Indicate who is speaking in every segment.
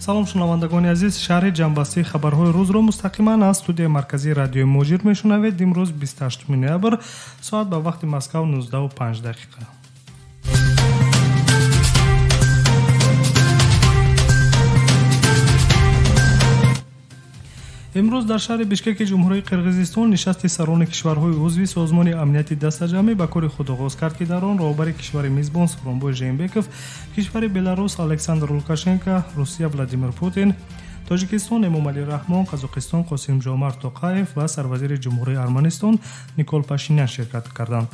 Speaker 1: Салом шунавандагони азиз, шарҳи ҷамъбастии хабарҳои рӯзро мустақиман аз студияи марказии радиои Муҳоҷир мешунавед. Имрӯз 28 ноябр, соат ба вақти Москав 19:05 дақиқа. Имрӯз дар шаҳри Бишкеки Ҷумҳурии Қирғизистон нишасти сарони кишварҳои узви Созмони амнияти дастаҷамъӣ ба кори худ оғоз кард, ки дар он роҳбари кишвари мизбон Сооронбой Жээнбеков, кишвари Беларус Александр Лукашенко, Русия Владимир Путин, Тоҷикистон Эмомалӣ Раҳмон, Қазоқистон Қосимҷомарт Тоқаев ва сарвазири Ҷумҳурии Арманистон Никол Пашинян ширкат карданд.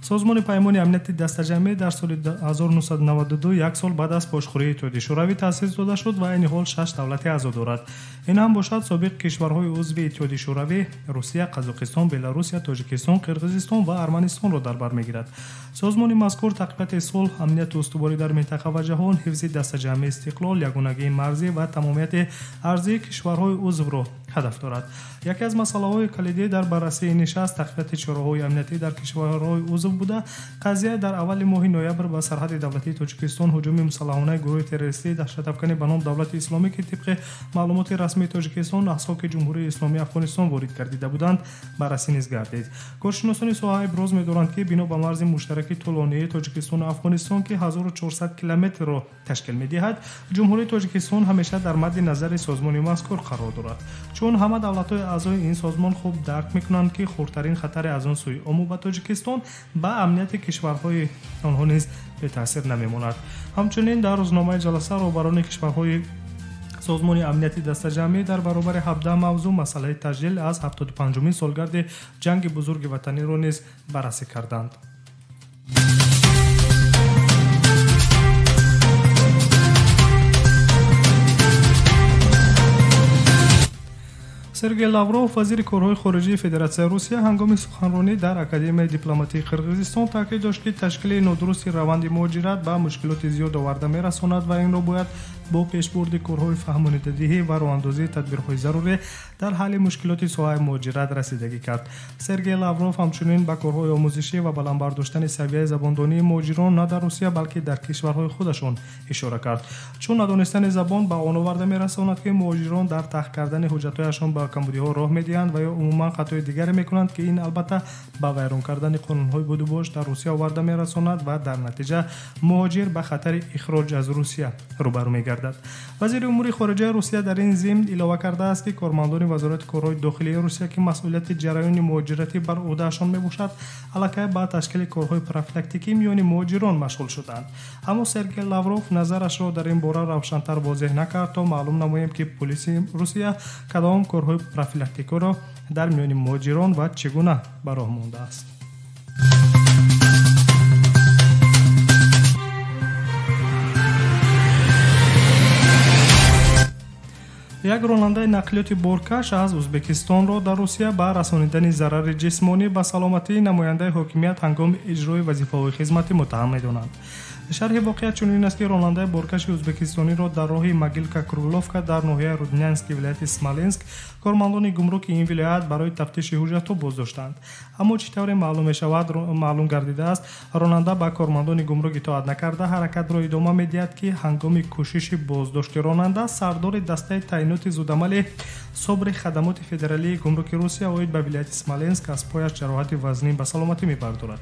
Speaker 1: Созмони Паймони амнияти дастаҷамъӣ дар соли 1992, як сол баъд аз пошхӯрии Иттиҳоди Шӯравӣ таъсис дода шуд ва айни ҳол 6 давлати аъзо дорад. Ин ҳам бошад собиқ кишварҳои узви Иттиҳоди Шӯравӣ, Русия, Қазоқистон, Беларусия, Тоҷикистон, Қирғизистон ва Арманистонро дар бар мегирад. Созмони мазкур тақвияти сулҳ, амнияту устуворӣ дар минтақа ва ҷаҳон, ҳифзи дастаҷамъии истиқлол, ягонагии марзӣ ва тамомияти арзии кишварҳои узвро ҳадаф дорад. Яке аз масъалаҳои калидӣ дар баррасии нишаст тақвияти чораҳои амниятӣ дар кишварҳои узв буда, қазия дар аввали моҳи ноябр ба сарҳади давлатии Тоҷикистон ҳуҷуми мусаллаҳонаи гурӯҳи террористии даҳшатафканӣ ба ном Давлати Исломӣ, ки тибқи маълумоти расмии Тоҷикистон аз хоки Ҷумҳурии Исломии Афғонистон ворид гардида буданд, баррасӣ низ гардид. Коршиносони соҳа иброз медоранд, ки бино ба марзи муштараки тӯлонии Тоҷикистону Афғонистон, ки 1400 километрро ташкил медиҳад, Ҷумҳурии Тоҷикистон ҳамеша дар мадди назари созмони мазкур қарор дорад. Чун ҳама давлатҳои аъзои ин созмон хуб дарк мекунанд, ки хурдтарин хатаре аз он сӯи Ому ба Тоҷикистон ба амнияти кишварҳои онҳо низ бетаъсир намемонад. Ҳамчунин дар рӯзномаи ҷаласа роҳбарони кишварҳои Созмони амнияти дастаҷамъӣ дар баробари 17 мавзӯъ масъалаи таҷлил аз 75-умин солгарди ҷанги бузурги ватаниро низ баррасӣ карданд. Сергей Лавров, вазири корҳои хориҷии Федератсияи Русия, ҳангоми суханронӣ дар Академияи дипломатии Қирғизистон таъкид дошт, ки ташкили нодурусти раванди муҳоҷират ба мушкилоти зиёд оварда мерасонад ва инро бояд бо пешбурди корҳои фаҳмонидадиҳӣ ва роҳандозии тадбирҳои зарурӣ дар ҳалли мушкилоти соҳаи муҳоҷират расидагӣ кард. Сергей Лавров ҳамчунин ба корҳои омӯзишӣ ва баланд бардоштани савияи забондонии муҳоҷирон на дар Русия, балки дар кишварҳои худашон ишора кард. Чун надонистани забон ба он оварда мерасонад, ки муҳоҷирон дар таҳ кардани ҳуҷҷатҳояшон ба камбудиҳо роҳ медиҳанд ва ё умуман хатои дигаре мекунанд, ки ин албатта ба вайрон кардани қонунҳои будубош дар Русия оварда мерасонад ва дар натиҷа муҳоҷир ба хатари ихроҷ аз Русия рӯбарӯ мегардад. Вазири умури хориҷаи Русия дар ин зимн илова кардааст, ки кормандони Вазорати корҳои дохилии Русия, ки масъулияти ҷараёни муҳоҷиратӣ бар ӯҳдаашон мебошад, аллакай ба ташкили корҳои профилактикӣ миёни муҳоҷирон машғул шуданд. Аммо Сергей Лавров назарашро дар ин бора равшантар возеҳ накард, то маълум намоем, ки полиси Русия кадом корҳои профилактикиро дар миёни муҳоҷирон ва чӣ гуна ба роҳ мондааст. Як ронандаи нақлиёти боркаш аз Ӯзбекистонро дар Русия ба расонидани зарари ҷисмонӣ ба саломатии намояндаи ҳокимият ҳангоми иҷрои вазифаҳои хизматӣ муттаҳам медонанд. Шарҳи воқеа чунин аст, ки ронандаи боркаши ӯзбекистониро дар роҳи Могилка-Кругловка дар ноҳияи Руднянски вилояти Смоленск кормандони гумруки ин вилоят барои тафтиши ҳуҷҷатҳо боздоштанд. Аммо чӣ тавре маълум мешавад, маълум гардидааст, ронанда ба кормандони гумрук итоат накарда ҳаракатро идома медиҳад, ки ҳангоми кӯшиши боздошти ронанда сардори дастаи таъиноти зудамали собри хадамоти федералии гумруки Русия оид ба вилояти Смоленск аз пояш ҷароҳати вазнин ба саломатӣ мебардорад.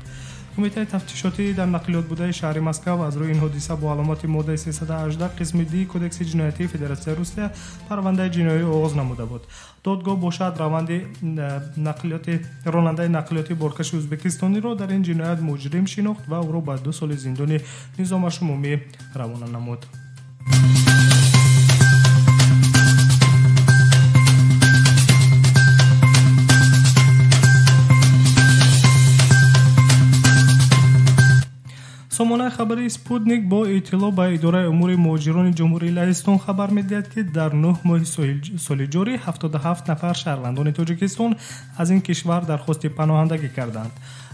Speaker 1: Кумитаи тафтишотӣ дар нақлиёт будаи шаҳри Москав аз рӯи ин ҳодиса бо аломати моддаи 318 қисми Д Кодекси ҷиноятии Федератсияи Русия парвандаи ҷиноӣ оғоз намуда буд. Додгоҳ бошад раванди ронандаи нақлиёти боркаши ӯзбекистониро дар ин ҷиноят муҷрим шинохт ва ӯро ба 2 соли зиндони низомашумумӣ равона намуд. Сомонаи хабарии Спутник бо иттилоъ ба идораи умури муҳоҷирони Ҷумҳурии Лаҳистон хабар медиҳад, ки дар 9 моҳи соли ҷорӣ 77 нафар шаҳрвандони Тоҷикистон аз ин кишвар дархости паноҳандагӣ карданд.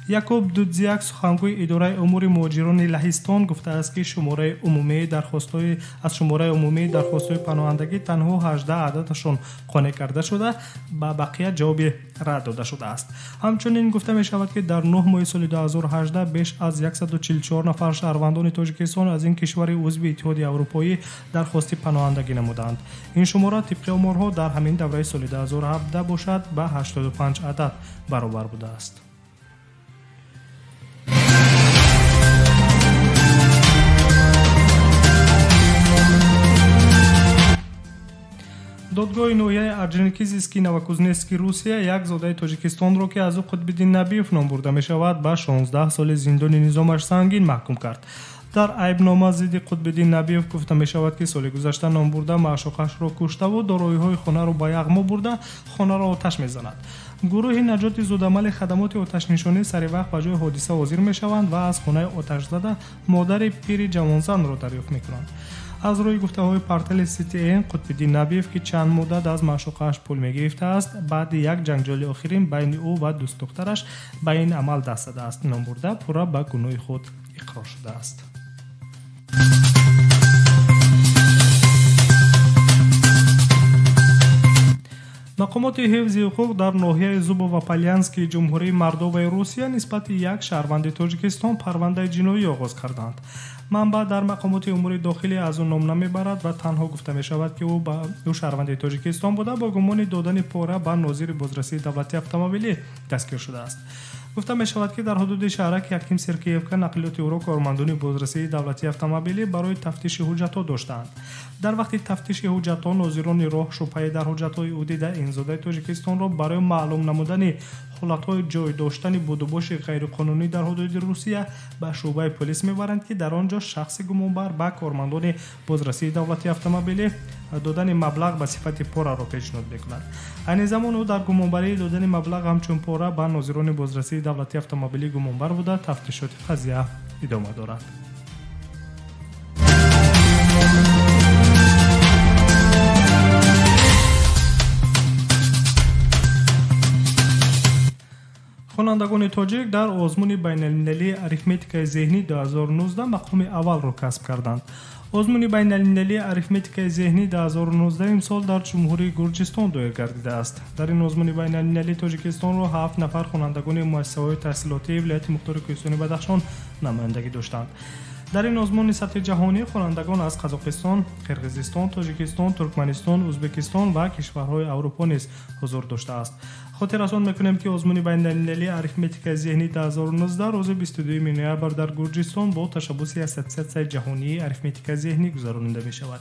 Speaker 1: Якуб Дудзяк, сухангӯи идораи умури муҳоҷирони Лаҳистон, гуфтааст, ки шумораи умумии дархостҳои паноҳандагӣ танҳо 18 ададашон қонеъ карда шуда, ба бақия ҷавоби рад дода шудааст. Ҳамчунин гуфта мешавад, ки дар 9 моҳи соли 2018 беш аз 144 нафар шаҳрвандони Тоҷикистон аз ин кишвари узви Иттиҳоди Аврупоӣ дархости паноҳандагӣ намуданд. Ин шумора тибқи оморҳо дар ҳамин давраи соли 2017 бошад ба 85 адад баробар будааст. Додгоҳи ноҳияи Орджоникидзевский Новокузнецки Русия як зодаи Тоҷикистонро, ки аз ӯ Қутбиддин Набиев ном бурда мешавад, ба 16 соли зиндони низомаш сангин маҳкум кард. Дар айбнома зидди Қутбиддин Набиев гуфта мешавад, ки соли гузашта номбурда маъшуқашро куштаву дороиҳои хонаро ба яғмо бурда, хонаро оташ мезанад. Гурӯҳи наҷоти зудамали хадамоти оташнишонӣ сари вақт ба ҷои ҳодиса ҳозир мешаванд ва аз хонаи оташзада модари пири ҷавонзанро дарёфт мекунанд. Аз рӯи гуфтаҳои портали CTN, Қутбиддин Набиев, ки чанд муддат аз маъшуқааш пул мегирифтааст, баъди як ҷанҷоли охирин байни ӯ ва дӯстдухтараш ба ин амал даст задааст. Номбурда пурра ба гуноҳи худ иқрор шудааст. Мақомоти ҳифзи ҳуқуқ дар ноҳияи Зубово-Полянскии Ҷумҳурии Мордоваи Русия нисбати як шаҳрванди Тоҷикистон парвандаи ҷиноӣ оғоз карданд. Манбаъ дар мақомоти умури дохилӣ аз ӯ ном намебарад ва танҳо гуфта мешавад, ки ӯ шаҳрванди Тоҷикистон буда, бо гумони додани пора ба нозири бозрасии давлатии автомобилӣ дастгир шудааст. Гуфта мешавад, ки дар ҳудуди шаҳраки Яким Сергеевка нақлиёти ӯро кормандони бозрасии давлатии автомобилӣ барои тафтиши ҳуҷҷатҳо доштаанд. Дар вақти тафтиши ҳуҷҷатҳо нозирони роҳ шубҳае дар ҳуҷҷатҳои ӯ дида, ин зодаи Тоҷикистонро барои маълум намудани ҳолатҳои ҷой доштани будубоши ғайриқонунӣ дар ҳудуди Русия ба шӯъбаи полис мебаранд, ки дар он ҷо шахси гумонбар ба кормандони бозрасии давлатии автомобилӣ додани маблағ ба сифати пораро пешниҳод мекунад. Айни замон ӯ дар гумонбарии додани маблағ ҳамчун пора ба нозирони бозрасии давлатии автомобилӣ гумонбар буда, тафтишоти қазия идома дорад. Хонандагони тоҷик дар озмуни байналмилалии арифметикаи зеҳнӣ 2019 мақоми аввалро касб карданд. Озмуни байналмилалии арифметикаи зеҳнӣ 2019 имсол дар Ҷумҳурии Гурҷистон доир гардидааст. Дар ин озмуни байналмилалии Тоҷикистонро 7 нафар хонандагони муассисаҳои таҳсилотии вилояти мухтори Кӯҳистони Бадахшон намояндагӣ доштанд. Дар ин озмуни сатҳи ҷаҳонӣ хонандагон аз Қазоқистон, Қирғизистон, Тоҷикистон, Туркманистон, Ӯзбекистон ва кишварҳои Аврупо низ ҳузур доштааст. Хотиррасон мекунем, ки озмуни байналмилалии арифметикаи зеҳнӣ 2019 рӯзи 22 ноябр дар Гурҷистон бо ташаббуси Ассотсиатсияи ҷаҳонии арифметикаи зеҳнӣ гузаронида мешавад.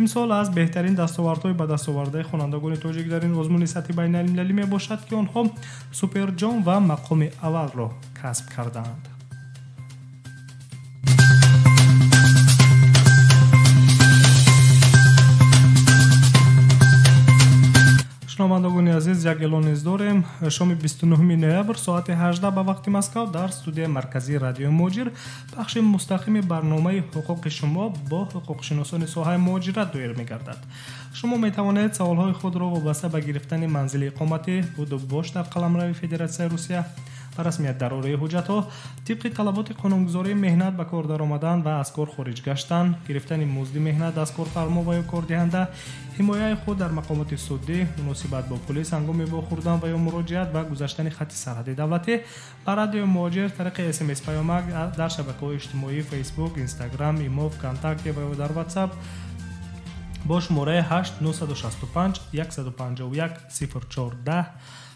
Speaker 1: Имсол аз беҳтарин дастовардҳои ба дастовардаи хонандагони тоҷик дар ин озмуни сатҳи байналмилалӣ мебошад, ки онҳо суперҷом ва мақоми аввалро касб кардаанд. Шунавандагони азиз, як эълон низ дорем. Шоми 29 ноябр соати 18 ба вақти Москва дар студияи марказии радиои Муҳоҷир пахши мустақими барномаи ҳуқуқи шумо бо ҳуқуқшиносони соҳаи муҳоҷират доир мегардад. Шумо метавонед саволҳои худро вобаста ба гирифтани манзили иқоматӣ, будубош дар қаламрави Федератсияи Русия, ба расмият дарораи ҳуҷҷатҳо, тибқи талаботи қонунгузории меҳнат ба кор даромадан ва аз кор хориҷ гаштан, гирифтани музди меҳнат аз корфармо ва ё кордиҳанда, ҳимояи худ дар мақомоти судӣ, муносибат бо полис ҳангоми вохӯрдан ва ё муроҷиат ва гузаштани хатти сарҳади давлатӣ ба радиои Муҳоҷир тариқи СМС паёмак дар шабакаҳои иҷтимоӣ Фейсбук, Инстаграм, Имо, ВКонтакте ва ё дар WhatsApp бо шумораи 8 965 151 0410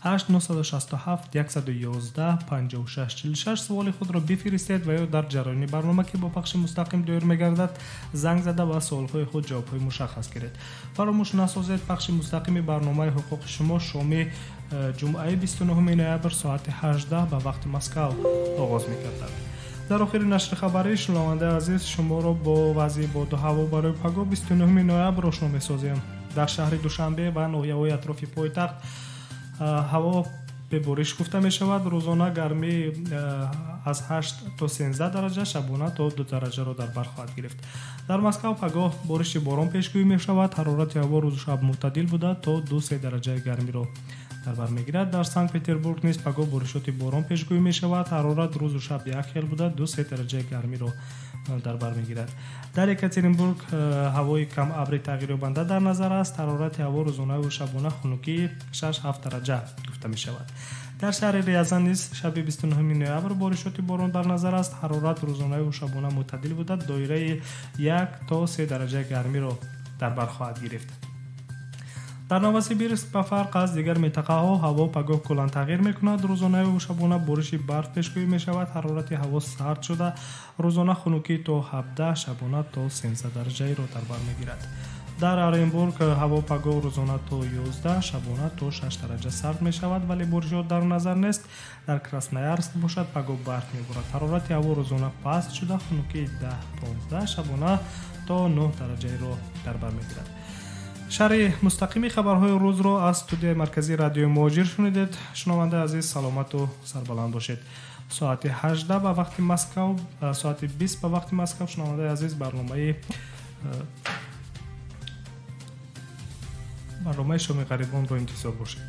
Speaker 1: 8 967 111 56 46 суоли худро бифиристед ва ё дар ҷараёни барнома, ки бо пахши мустақим доир мегардад, занг зада ба суолҳои худ ҷавобҳои мушаххас гиред. Фаромӯш насозед, пахши мустақими барномаи ҳуқуқи шумо шоми ҷумъаи 29 ноябр соати 18 ба вақти Москав оғоз мегардад. Дар охири нашри хабарӣ, шунавандаи азиз, шуморо бо вазъи боду ҳаво барои пагоҳ 29 ноябр ошно месозем. Дар шаҳри Душанбе ва ноҳияҳои атрофи пойтахт ҳаво бебориш гуфта мешавад. Рӯзона гармӣ аз 8 то 13 дараҷа, шабона то 2 дараҷаро дар бар хоҳад гирифт. Дар Москав пагоҳ бориши борон пешгӯӣ мешавад. Ҳарорати ҳаво рӯзу шаб мӯътадил буда, то 2-3 дараҷаи гармиро дар бар мегирад. Дар Санкт Петербург низ пагоҳ боришоти борон пешгӯӣ мешавад. Ҳарорат рӯзу шаб як хел буда, 2-3 дараҷаи гармиро дар бар мегирад. Дар Екатеринбург ҳавои камабри тағйирёбанда дар назар аст. Ҳарорати ҳаво рӯзонаву шабона хунукии 6-7 дараҷа гуфта мешавад. Дар шаҳри Рязан низ шаби 29 ноябр боришоти борон дар назар аст. Ҳарорат рӯзонаву шабона мӯътадил буда, доираи 1 то 3 дараҷаи гармиро дар бар хоҳад гирифт. Дар Новосибирск ба фарқ аз дигар минтақаҳо ҳаво пагоҳ куллан тағйир мекунад. Рӯзонаву шабона бориши барф пешгӯӣ мешавад. Ҳарорати ҳаво сард шуда, рӯзона хунукӣ то 17, шабона то 13 дараҷаиро дар бар мегирад. Дар Оренбург ҳаво пагоҳ рӯзона то 11, шабона то 6 дараҷа сард мешавад, вале боришот дар назар нест. Дар Красноярск бошад пагоҳ барф меборад. Ҳарорати ҳаво рӯзона паст шуда, хунукии 10-15, шабона то 9 дараҷаиро дар бар мегирад. Шарҳи мустақими хабарҳои рӯзро аз студияи марказии радиои Муҳоҷир шунидед. Шунавандаи азиз, саломату сарбаланд бошед. Соати 18 ба вақти Москав, соати 20 ба вақти Москав, шунавандаи азиз, барномаи шоми ғарибонро интизор бошед.